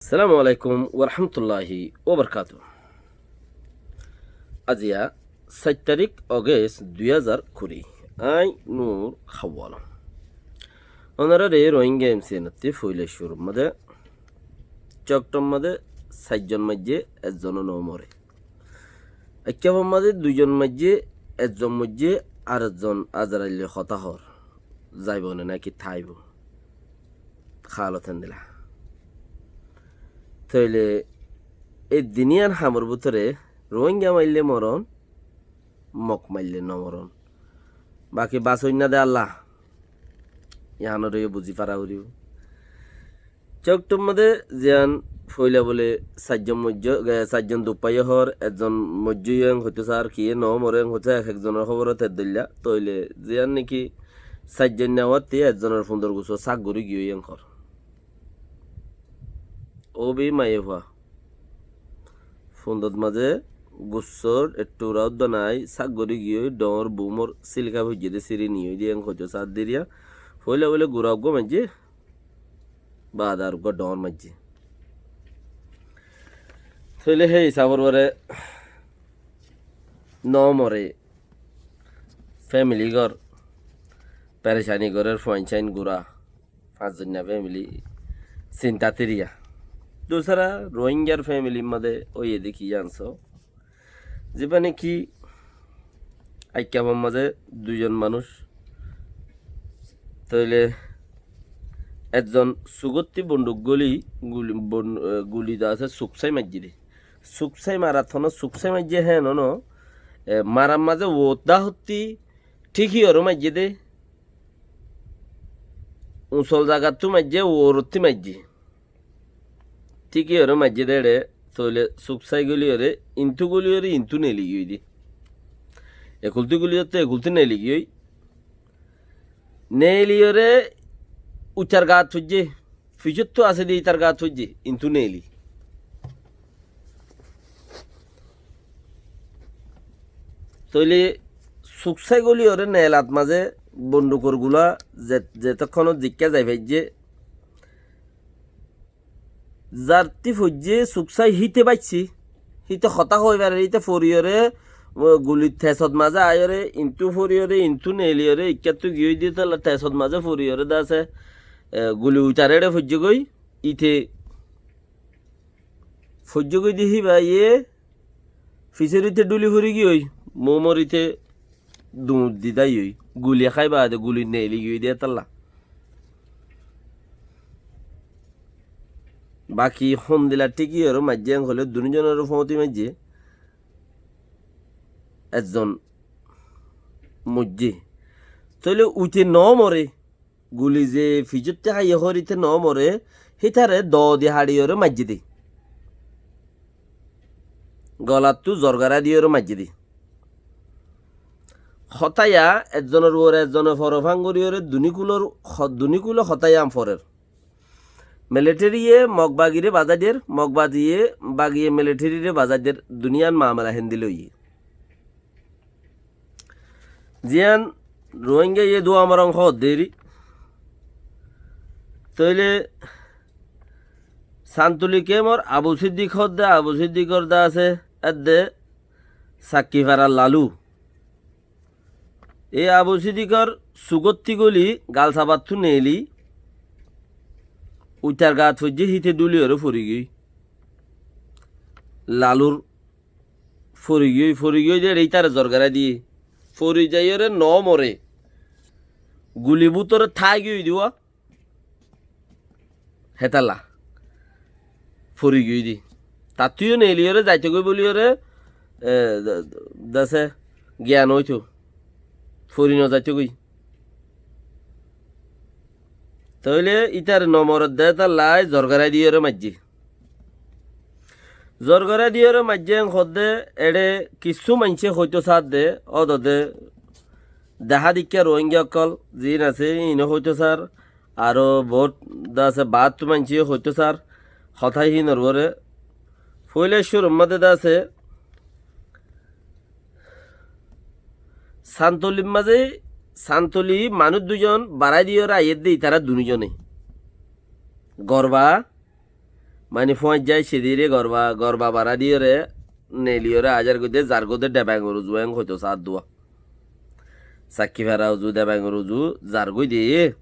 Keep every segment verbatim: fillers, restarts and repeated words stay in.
Assalamu alaikum warahmatulláhi wabarakátuhu. Aziya sair tarík Ogest dui házar kuri. Añí Nur Hawal. Ónorare Rohingya M C N ottú foila cúrur mazé, Coktor mazé sair zon maijjé, ek zon ó no more. Ekkafar mazé dui zon maijjé, ek zon moijjé, ar ek zon Azrail loi hotá hoór, zaibo né náki táibo. Hálot endilla. Tóile ei duniyair hamor bútore Rohingya maille moron, Mok maille no moron. Baki basoinna de Allah. Yián ore yó buzi fara foribó. Coktor mazé ziyán foila bóle sair zon moijjé, e, sair zon duk faiyé hoór, ek zon moijjé yó en hoitó sar, kiyé no more en hoitó sar, ek ek zonor hóbor ot eddoilla. Tóile ziyán náki sair zon no óitte ek zonor fundor gussó sak gorí giyói en hoór. Ó bái maiyafua. Fundot mazé gussór ettu ura udda nai, sak gorí giyói, dhoóñr bumor silka foijjé dé siri niyói dé en hoitó sar diriya. Foila bóle gura uggúa maijjé, baade ar uggúa dhoóñr maijjé. Tóile hé hisafor uore no more, femili gor, perecani gorér fuain sain gura, fañs zoinna femili sinta tiriya. Dusara Rohingyar femilir mazé óiye dé ki zano? Zibá náki ekkafar mazé dui zon manúic, tóile ek zon sugottí bonduk goli, guli, bon-, e, guli de asé suksái maijjé dé. Suksái marat hono suksái maijjé hé no no, e, marar mazé uot dá hottí thíki ore maijjé dé. Usol zagattú maijjé, uorottí maijjé. Thíki ore maijjé dé eçé, tóile suksái goli ore, intú goli ore, intú neeli giyói dé. Ekultí goli ore, ekultí neeli giyói. Neeli ore uitar gaat foijjé, ficottú asé dé itar gaat foijjé, intú neeli. Tóile suksái goli ore neelat mazé bondukor gula ze-, zetókkon zikká zai faijjé, zarttí foijjé suksái híte baiccé, híte hotá hoi farer, híte foriyóre, o, guli tesot mazé aiyóre, intú foriyóre, intú neeliyóre, ikkáttú giyói dé tolla tesot mazé foriyóre de asé, e, guli uitar eçé foijjé goi, íte foijjé goi dé híba ye fisór íte dhúli fori giyói, mumor íte duñr di dá giyói, guli hái baade guli neeli giyói dé tolla. Baki hondilla thíki ore maijjé en hoilé duni zonor fóñti maijjé, ek zon moijjé. Tóile uite no more, guli ze ficottí háiye hoór íte no more, hítare doo di haçiyóre maijjé dé. Golattú zorgara diyóre maijjé dé. Hotá ya ek zonor uore ek zone forofán goriyóre duni kulor ho-, duni kulo hotá ya forer. Militariye Mok bagire bazai der, Mok bagiye, bagiye militarire bazai der, duniyan mamela héndilla óiye. Ziyán Rohingya ye dua morong hoódde eri. Tóile Santuli kemor Abu Siddik hoódde, Abu Siddikor de asé edde Sakkifarar Lalu. E Abu Siddikor sugottí goli gal sabattú neeli uitar gaat foijjé, híte dhúli ore fori giyói. Lalur fori giyói, fori giyói dé eçé ítare zorgara diyé. Fori zaiyóre no more. Guli bútore tái giyói dé uwa. Hétalla. Fori giyói dé. Tattú yó neeliyóre zaito goi bóliyóre, e, de-, de-, dase giyan óito. Fori no zaito goi. Tóile ítare no moredde hétalla zorgara diyóre maijjé. Zorgara diyóre maijjé en hoódde, eçé kissú maincé hoitó saádde, ódode dehá dikká Rohingya ókkol ziín asé, iíne hoitó sar, aró boóut de asé, baáttu maincé hoitó sar, hotá híinor uore. Foóila cúrur mazé de asé, Santolir mazé, Santoli manúic dui zon barái diyóre aiyédde, itará duni zone. Gorba, Mani fúañijja aiccé dé íre gorba, gorba bará diyóre, neiliyóre aizar goidde, zar goidde Debangor uzu en hoito saádduwa. Sakkifara uzu, Debangor uzu, zar goidde,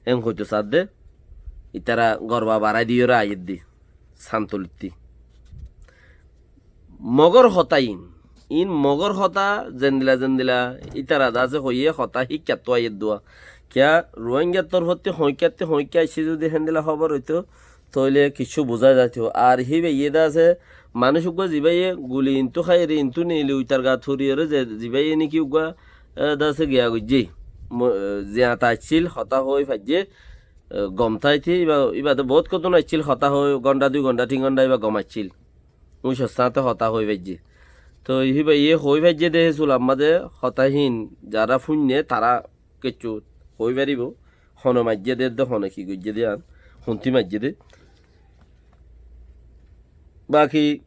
en hoito saádde. Ítara gorba bará diyóre aiyédde, Santolittí. Mogór hotá iín. Iín mogór hotá, zendila zendila ítara de asé hoiyé hotá híkkattú aiyér dua. Kiyá Ruáingar torfótti hoóikkattú hoóikka aiccé zudi héndila hóbor óito, tóile kiccú buzá zaito. Ar híbaye de asé manúic uggúa zibáye guli intú háiyore intú neili uitar gat foriyoré ze zibáye néki uggúa, e, de asé giya goijjé. Mo-, e, ziyañta accíl, hotá hoói faijjé, e, gom táite, íba, íba de boóut kotún accíl, hotá hoói, gonthá dui gonthá tin gonthá íba gom accíl. Úñcor sáñte hotá hoói faijjé. Toi híbaye hoói faijjé dé hé sulam mazé hotá hín zará fúinne tará kiccú hoói faribóu. Hone maijjé dé, edde hone ki goijjé dé yián, huntí maijjé dé. Baki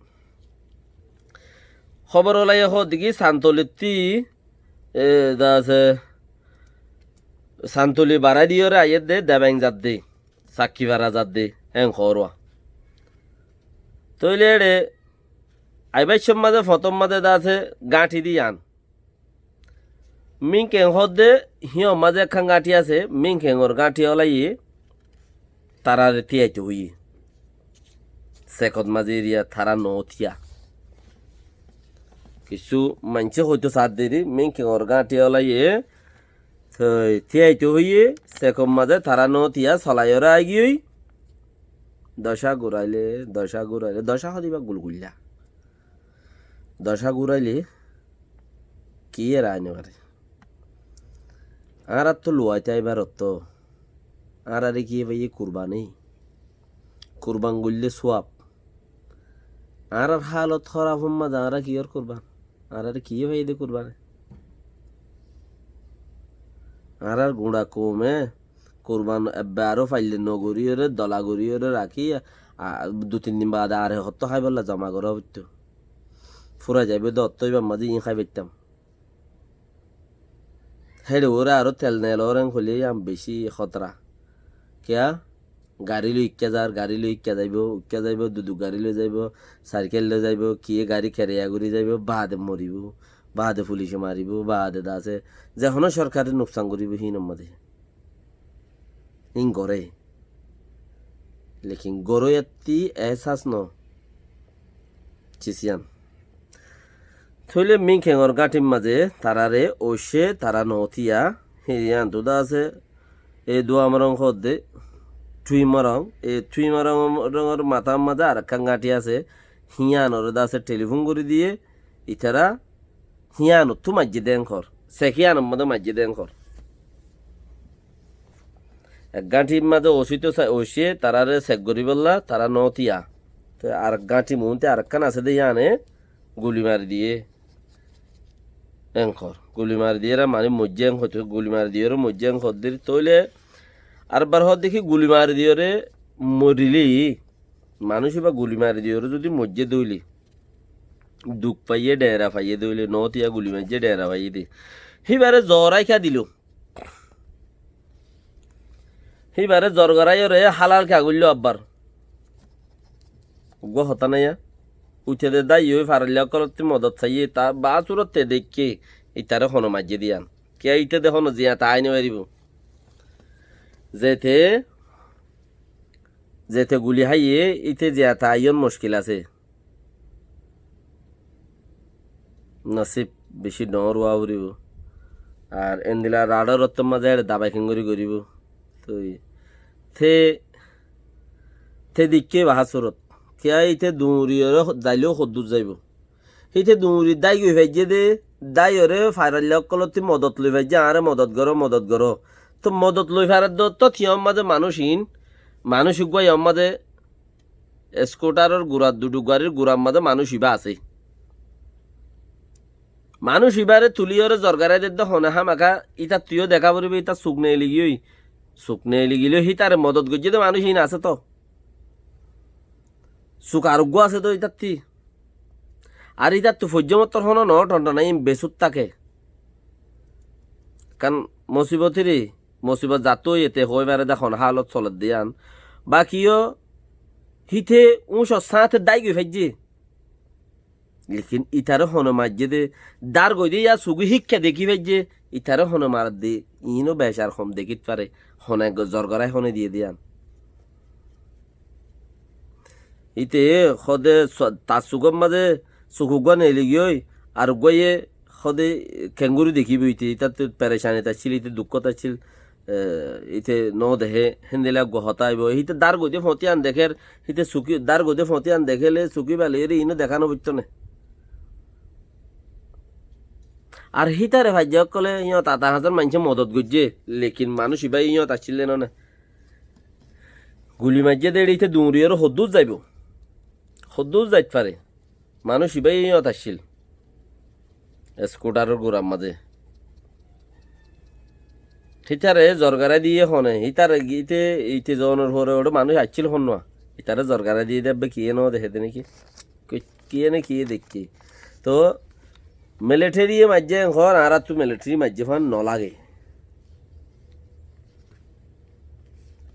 hóbor ólaye hoódde ki Santolittí, e, de asé, Santoli barái diyóre aiyédde, Debeng zadde, Sakkifara zadde, héen hoór wa. Tóile éçe aibár cómot mazé fotómot mazé de asé gáñthi dé yián. Míngkeng hoódde híyar mazé ekkán gáñthi asé, Míngkengor gáñthi ólaye taráre tíyaito hoiyé. Sekot mazé eriya tará noó tíya. Kissú maincé hoitó saádde eri, Míngkengor gáñthi ólaye toi tíyaito hoiyé, sekot mazé tará noó tíya, solaiyóre aigiyói. Docá gurailé, docá gurailé, docá hoódde íba gulguillá. Docá gurailé kiyé raái nofaré. Añáráttu luwaité aibár ottó. Añáráre kiyé faiyé? Kurbani. Kurban goillé súab. Añárár hálot hóraf ómma de añára kiyór kurban? Añáráre kiyé faiyé dé kurbane? Añárár guñça koume kurban ebbe aró faille nogoríyoré, dola goríyoré rakí, a, dui tin din baade ar hottó háibolla zoma gorá foittó. Fúrai zaibóu de ottó íbar mazé iín hái faittám. Héçe uore aró tel nel óren hoilé yián bicí hótora. Kiyá? Garí loi ikká zar, garí loi ikká zaibóu, ikká zaibóu, dui dui garí loi zaibóu, saikil loi zaibóu, kiyé garí kereya gorí zaibóu, baade moribóu, baade fulice maribóu, baade de asé ze honó sorkare nuksan goríbou híinor mazé. Híin goré. Lekin goróiyattí ehsas noó. Cis yián. Tóile Míngkengor gáñthir mazé taráre óiccé, tará noó tíya, hé yiántu de asé, e Duamorong hoódde, Thuimorong, e Thuimorongor matár mazé arekkán gáñthi asé, híyanoré de asé thelifún gorí diyé, itará híyanottú maijjé dé en hoór, sek híyanor modé maijjé dé en hoór. Ek gáñthir mazé osít sa-, oicé, taráre sek goríbolla, tará noó tíya. Te arek gáñthi muúntu arekkán asé dé, yíane guli mari diyé en hoór. Guli mari diyére mani moijjé en hoór, guli mari diyére moijjé en hoór dé. Tóile arekbar hoódde ki guli mari diyére morilé, manúic íba guli mari diyére zudi moijjé dé óile, duk faiyé, dheñra faiyé dé óile, noó tíya guli maijjé, dheñra faiyé dé. Híbare zor aika diló. Híbare zor goráiyoré hálal kiya goilló abbar. Uggúa hotá naiya. Uite de dáiye ói farailla ókkolottú modot saiyé, ta baás urotte deikké, itaré hono maijjé dé yián. Kiyá ite de hono ziyañta aái nofaribóu. Zete, zete guli háiye, ite ziyañta aiyón mockil asé. Nosib bicí dhoóñr ówa foribóu. Ar endila raçór ottór mazé eçé dabai keéngorí goríbou. Toi, te, te deikké baá surot. Kiyá íte duñriyoré zailé hoddúr zaibou. Híte duñri dái goi faijjé dé, dáiyoré farailla ókkolottú modot loi faijjé, añáre modot goró, modot goró. Toi modot loi faredde ottó tiyór mazé manúic iín, manúic uggúa yór mazé Eskútharor gurat, dudu garir gurat mazé manúic ibá asé. Manúic ibáre tulíyoré zorgarái dedde hone hámaka, ítattú yó deká foribóu, ítar suk neeli giyói, suk neeli giyói, hítare modot goijjé dé manúic iín asé toó. Suk ar uggúa asé toó ítattú. Ar ítattú foijjé mottor honó noó, thonthonái iín besút táke. Ekkán mosibot eri, mosibot zattú óiye te hoói fare dé hon hálot soledde yián. Baki yó Híte úñcor sáñte dái goi faijjé. Lekin itaré hone maijjé dé, dár goi dé yá sugí híkka dekí faijjé, itaré hone maredde, iín ó becar hom dekít fare, hone zorgarái hone diyé dé yían. Íte hoóde so-, tar sukór mazé suk uggúa neeli giyói, ar uggúaye hoóde kengóri dekíbo íte, ítattú perecanit accíl, íte dukkót accíl, e, íte no dehé, héndilla uggúa hotá aibó. Híte dár goidé foóñti yían dekér, híte sukí, dár goidé foóñti yían dekéle sukí bálaiyóre iín ó deká no foittóu né. Ar hítare faijjá ókkolé yíñot ata hazar maincé modot goijjé, lekin manúic ibá yíñot accíl dé no né. Guli maijjé dé eçé íte duñriyóre hoddúr zaibou? Hoddúr zait fare? Manúic ibá yíñot accíl. Eskutaror gurar mazé. Hítare zorgarái diyé hone, hítare íte, íte zonor fore oçé manúic accíl honnúa. Ítare zorgarái diyé dé ebbé kiyé no dehé dé néki? Koi, kiyé né kiyé deikké. Toóu militariye maijjé en hoór, añáráttu militari maijjé fán no lage.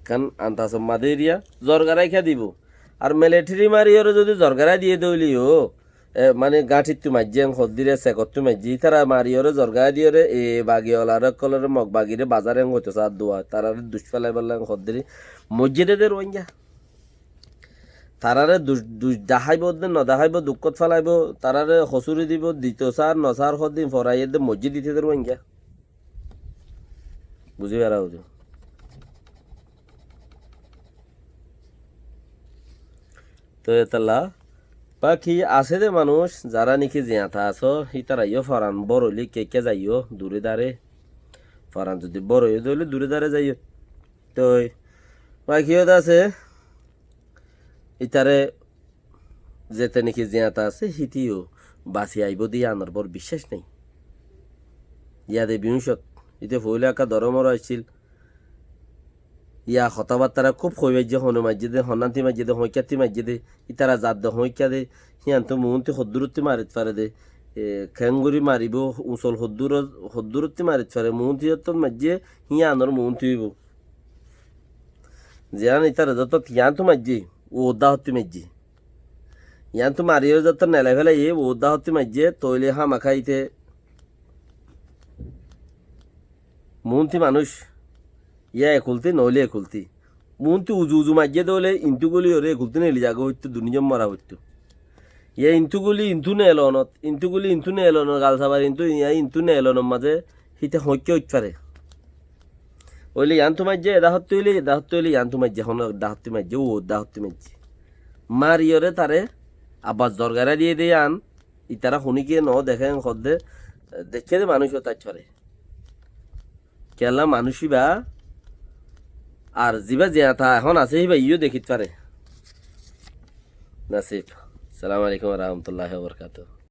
Kán antasor mazé eriya zorgarái kiyá dibou? Ar militari mariyóre zodi zorgarái diyé dé óile yó, e, mane gáñçittu maijjé en hoddíre, sekottú maijjé, ítara mariyóre zorgarái diyóre, e, bagi olaré ókkolóre, Mog bagiré bazar en hoitó saá dé, tararé duc félaibolla en hoddíre moijjé dé dé Ruáingga. Tararé duc, duc daháibo dé, no daháibo, dukkót félaibó, tararé hosúri dibou, ditou saár, no saár, hoddin foraiyé dé, moijjé dité dé Ruáingga. Buzí fará uzu. Toóu etolla baki asé dé manúic, zará néki ziyata asó, ítara yó foran bór óile ekká ekká zaiyó, duré daré. Foran zodi bór óiye dé óile duré daré zaiyó. Toóu baki yó dé asé, ítare zete néki ziyata asé, híte yó basi aibó dé yíanor bór biccác nái. Yade biyúñcot, íte foóila ekká doromor accíl. Yá hotábattára kúb hoi faijjé, hone maijjé dé, honnánti maijjé dé, hoóñikkátti maijjé dé, ítara zadde hoóñikká dé, híantu muúnti hoddúrotti marit fare dé, e, keéngorí maribóu, usol hoddúro-, hoddúrotti marit fare, muúnti zottót maijjé, híanor muúnti óibou. Ziyán ítara zottót yíantu maijjé, uoddá hotti maijjé. Yíantu mariyóre zottót nelai félaiyé, uoddá hotti maijjé, tóile hámaká íte muúnti manúic, yá ekultí noóile ekultí. Muúnti uzu uzu maijjé dé óile intú gúliyoré ekultí neli zagói foittó, duní zon mora foittó. Yá intú gúli intú neelonot, intú gúli intú neelonot, gal sabar intú, yá intú neelonot mazé híte hoóñikká óit fare. Óile yíantu maijjé, edá hottí óile, edá hottí óile, yíantu maijjé, honó edá hottí maijjé, uoddá hottí maijjé. Mariyóre taré abar zorgarái diyé dé yían, ítara huníkiye no deké en hoddé, deikké dé manúic óit fare. Kiyólla manúic íba ar zibá ziyata ehón asé híba yó dekít fare. Nasib. Assalamu alaikum wa rahmatullahi wa barakatuhu.